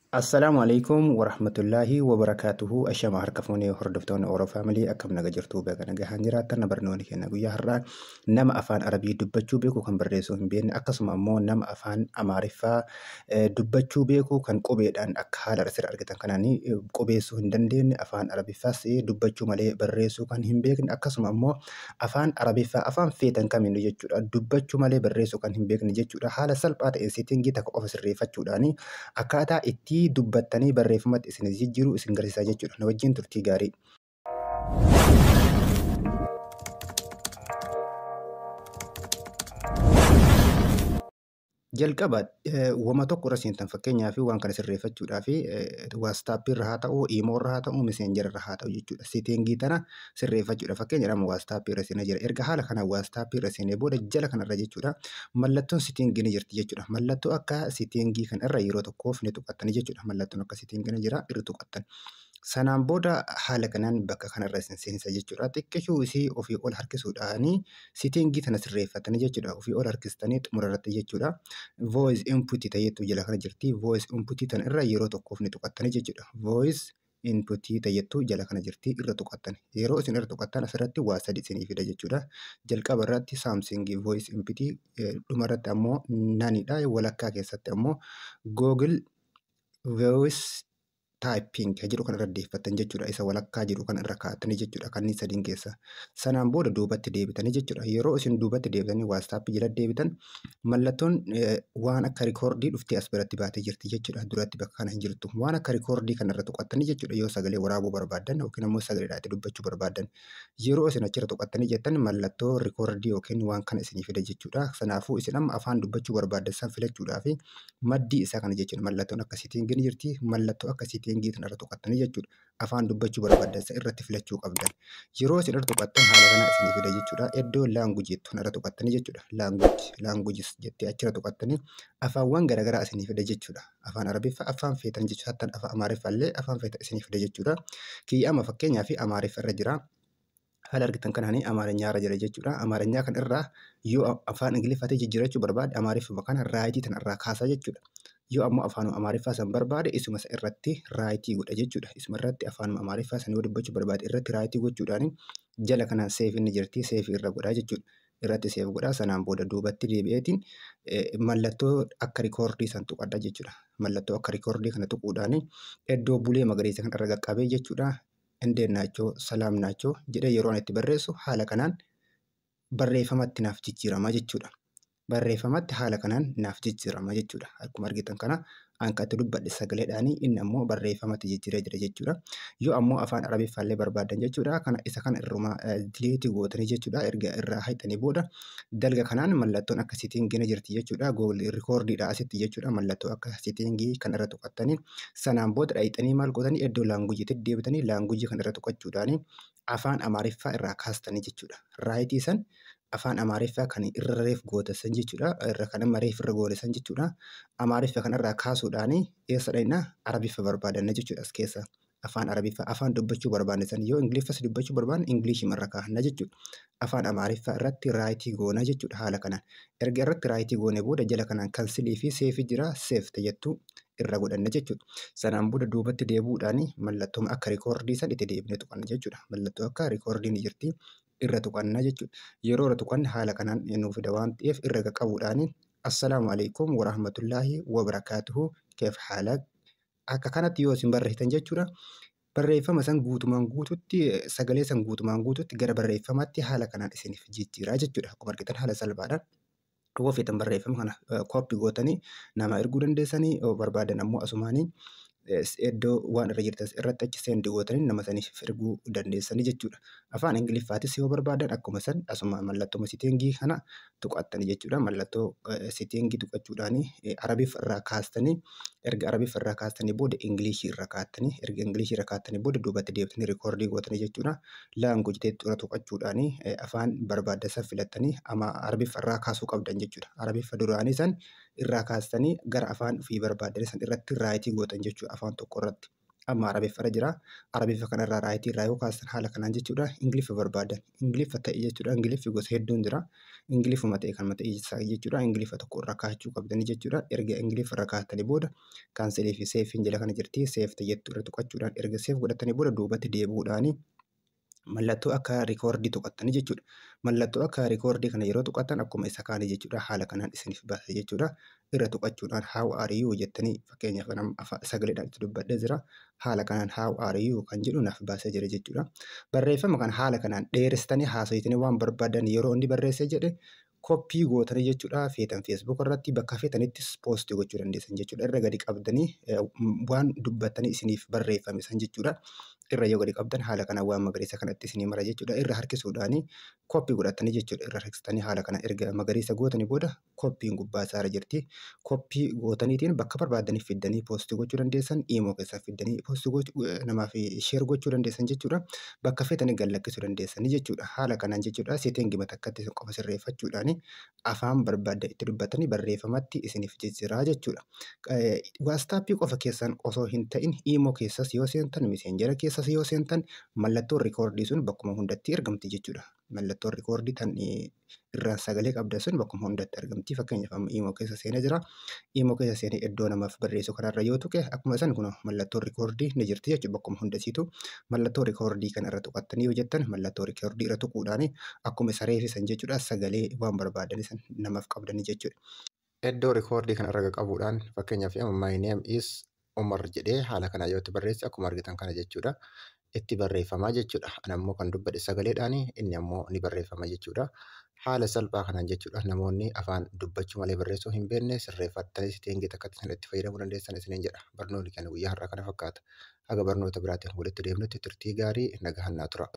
Assalaamu alaikum warahmatullaahi wabarakaatuhu. Ashama harka fuunee hordoftoonni Oro Family, akkam naga jirtu? Baga nagahaan jiraattan. Barnoonni keenya guyyaa har'aa nama afaan Arabii dubbachuu beeku kan barreessuu hin beekne, akkasuma ammoo nama afaan Amaariffaa dubbachuu beeku kan qubeedhaan akka haala asirra argitan kanaan qubeessuu hin dandeenye, afaan Arabiffaas dubbachuu malee barreessuu kan hin beekne, akkasuma ammoo afaan Arabiffaa afaan feetan kamiinuu jechuudha dubbachuu malee barreessuu kan hin beekne jechuudha. Haala salphaa ta'een setting takka qofa sirreeffachuudhaan akkaataa itti dubbattanii barreeffamatti isin jijjiiru isin garsiisaa jechuudha. Na wajjin turtii gaarii. Jalqaba wama tokko irra seentan, fakkeenyaaf waan kana sirreeffachuudhaaf WhatsApp irra haa ta'u, Imo irra haa ta'u, Messenger irra haa ta'u jechuudha. Setting tana sirreeffachuudha. Fakkeenyaaf amma WhatsApp irra seenee jira. Erga haala kana WhatsApp irra seenee booda jala kanarra jechuudha mallattoon setting ni jirti jechuudha. Mallattoo akka setting kan irra yeroo tokkoof ni tuqattanii jechuudha. Mallattoon akka setting ni jira, irra tuqattan. Sanaan booda haala kanaan bakka kanarra isin seensa jechuudha. Xiqqishuu isii ofii ol harkisuudhaanii setting tana sirreeffatanii jechuudha. Ofii ol harkistanii xumura irratti jechuudha. Voice input ta'etu jala kana jirti. Voice input tana irra yeroo tokkoof ni tuqattanii jechuudha. Voice input ta'ettu jala kana jirti, irra tuqattan. Yeroo isin irra tuqattan asirratti waa sadi isinii fida jechuudha. Jalqaba irratti Samsung voice input, dhuma irratti ammoo none dha. Walakkaa keessatti ammoo Google Voice typing jedhu kan irra deeffattan jechuudha. Isa walakkaa jedhu kan irra kaa'attanii jechuudha. Kanneen sadiin keessa. Sanaan booda duubatti deebitanii jechuudha. Yeroo isin duubatti deebitanii WhatsApp jala deebitan mallattoon waan akka record dhuftee as biratti baatee jirti jechuudha. Duratti bakka kana hin jirtu. Waan akka record kana irra tuqattanii jechuudha. Yoo sagalee waraabuu barbaaddan yookiin ammoo sagaleedhaan itti dubbachuu barbaaddan. Yeroo isin achirra tuqattanii jettan mallattoo record yookiin waan kana isinii fida jechuudha. Kanaafuu isin amma afaan dubbachuu barbaaddan san filachuudhaaf maddii isaa kana jechuudha. Mallattoon akka setting ni jirti. Mallattoo akka setting kana irra tuqattanii jechuudha. Afaan dubbachuu barbaaddan san irratti filachuu qabdan. Yeroo isin irra tuqattan haala kana isinii fida jechuudha. Iddoo language jettu irra tuqattanii jechuudha. Language, languages jettee achirra tuqattanii afaanwwan garaagaraa isinii fida jechuudha. Afaan Arabiffaa, afaan feetan jechuudha. Hattan afaan Amaariffaa illee afaan feetan isinii fida jechuudha. Kiyya amma fakkeenyaaf Amaariffa irra jira. Haala argitan kanaanii Amaarinyaa irra jira jechuudha. Amaarinyaa kan irraa yoo afaan Ingiliffaatti jijjiirachuu barbaade Amaariffuma kana right tana irraa kaasaa jechuudha. Yoo ammoo afaan Amaariffaa san barbaade isuma irratti right godha jechuudha. Isuma irratti afaan Amaariffaa san yoo dubbachuu barbaade irratti right gochuudhaan jala kanaan save inni jirti, save irra godhaa jechuudha. Irratti save godhaa, sanaan booda duubatti deebi'eetiin mallattoo akka record san tuqadha jechuudha. Mallattoo akka record kana tuquudhaan iddoo bulee magariisa kan irra qaqqabee jechuudha. እንዴት ናችሁ, ሰላም ናችሁ jedhee yeroo ani itti barreessu haala kanaan barreeffamatti naaf jijjiirama jechuudha. Barreeffamatti haala kanaan naaf jijjiirama jechuudha. Akkuma argitan kana an kan itti dubbadhe sagaleedhaanii, inni ammoo barreeffamatti jijjiiree jira jechuudha. Yoo ammoo afaan Arabiffaallee barbaadan jechuudha. Kana isa kana irrumaa delete gootanii jechuudha. Erga irraa haqxanii booda dalga kanaan mallattoon akka setting ni jirti jechuudha. Google recordiidha asitti jechuudha. Mallattoo akka setting kan irra tuqattanii sanaan booda dhayixanii maal gootanii iddoo languageitti deebitanii language kan irra tuqachuudhaanii afaan Amaariffaa irraa kaastanii jechuudha. Right san afaan Amaariffaa kan irra reef goote san jechuudha. Irra kan amma reef irra goote san jechuudha. Amaariffa kan irraa kaasuudhaanii eessa dhaqna? Arabiffa barbaadanna jechuudha as keessa. Afaan Arabiffaa afaan dubbachuu barbaanne san, yoo Ingiliffas dubbachuu barbaanne Ingilishima irra kaa'anna jechuudha. Afaan Amaariffaa irratti right goona jechuudha haala kanaan. Erga irratti right goone booda jala kanaan cancel fi save jira, save jettu irra godhanna jechuudha. Sanaan booda duubatti deebi'uudhaan mallattoo akka record san itti deebinee tuqanna jechuudha. Mallattoo akka record ni jirti, irra tuqanna jechuudha. Yeroo irra tuqanne haala kanaan nuu fida waan ta'eef irra qaqqabuudhaan assalaamu alaikum warahmatullaahi wabarakaatuhu كيف حالك akka kanatti yoo isin barreessitan jechuudha. Barreeffama san guutumaan guututti, sagalee san guutumaan guututti gara barreeffamaatti haala kanaan isiniif jijjiiraa jechuudha. Akkuma argitan haala salphaadhaan. Yoo feetan barreeffama kana copy gootanii nama erguu dandeessanii, yoo barbaadan ammoo asumaanii iddoo waan irra jirtan irratti achi send gootanii nama saniif erguu dandeessanii jechuudha. Afaan Ingiliffaatis yoo barbaadan akkuma san asuma mallattoo setting kana tuqattanii jechuudha. Mallattoo setting tuqachuudhaanii Arabiff irraa kaastanii, erga Arabiff irraa kaastanii booda Ingilishii irra kaa'attanii, erga Ingilishii irra kaa'attanii booda duubatti deebitanii record gootanii jechuudha. Language irra tuqachuudhaanii afaan barbaadan san filattanii ama Arabiff irraa kaasuu qabdan jechuudha. Arabiffa duraanii san irraa kaastanii gara afaan ofii barbaadan san irratti right gootan jechuudha afaan tokko irratti. Amma Arabiffara jira. Arabiffa kanarraa right irraa yoo kaastan haala kanaan jechuudha. Ingiliffa barbaadan. Ingiliffa ta'e jechuudha. Ingiliffi gosa hedduun jira. Ingiliffuma ta'e kan ta'e jechuudha. Ingiliffa tokko irra kaachuu qabdanii jechuudha. Erga Ingiliffa irra kaatanii booda cancel fi save jala kana jirti. Save jettu irra tuqachuudhaan erga save godhatanii booda duubatti deebi'uudhaani mallattoo akka record tuqattanii jechuudha. Mallattoo akka record kana yeroo tuqattan akkuma isa kaanii jechuudha. Haala kanaan isiniif baasa jechuudha. Irra tuqachuudhaan "How are you?" jettanii, fakkeenyaaf sagaleedhaan itti dubbadhee jira. Haala kanaan "How are you?" kan jedhu naaf baasee jira jechuudha. Barreeffama kana haala kanaan dheeressitanii haasofitanii waan barbaadan yeroo inni barreessee jedhe copy gootanii jechuudha. Feetan Facebook irratti bakka feetanittis post gochuu dandeessan jechuudha. Irra gadi qabdanii waan dubbattanii isiniif barreeffame san jechuudha. Irra yoo gadi qabdan haala kanaan waan magariisa kanatti isinii mara jechuudha. Irra harkisuudhaanii copy godhatanii jechuudha. Irra harkistanii haala kana erga magariisa gootanii booda copyn gubbaa isaarra jirti. Copy gootaniitiin bakka barbaadaniif fiddanii post gochuu dandeessan. Imo keessaa fiddanii post namaaf share gochuu dandeessan jechuudha. Bakka feetanii gad lakkisuu dandeessanii jechuudha. Haala kanaan jechuudha, setting takkatti qofa sirreeffachuudhaani afaan barbaaddan itti dubbatanii barreeffamatti isiniif jijjiiraa jechuudha. WhatsApp qofa keessan osoo hin ta'in Imo keessas yoo seentan, Messenger keessas yoo seentan, mallattoon record sun bakkuma hundatti argamti jechuudha. Mallattoon record tan irraan sagalee qabdan sun bakkuma hundatti argamti. Fakkeenyaaf, amma Imo keessa seenee jira. Imo keessa seenee iddoo namaaf barreessu kanarra yoo tuqe, akkuma san kun mallattoon record ni jirti jechuudha bakkuma hundasiitu. Mallattoo record kana irra tuqattanii yoo jettan, mallattoo record irra tuquudhaan akkuma isa reefisan jechuudha, sagalee waan barbaadan san namaaf qabdanii jechuudha. Iddoo record kana irra qabuudhaan, fakkeenyaaf, "My name is Umar" jedhee haala kanaa yoo itti barreesse, akkuma argitan kana jechuudha. Itti barreeffamaa jechuudha. Ani ammoo kan dubbadhe sagaleedhaani, inni ammoo ni barreeffama jechuudha. Haala salphaa kanaan jechuudha, namoonni afaan dubbachuu malee barreessuu hin beekne sirreeffattanii setting takkatti sana itti fayyadamuu dandeessan isiniin jedha. Barnoonni keenya guyyaa har'aa kana fakkaata. Haga barnoota biraatiin walitti deemnutti turtii gaarii, nagaan naa tura.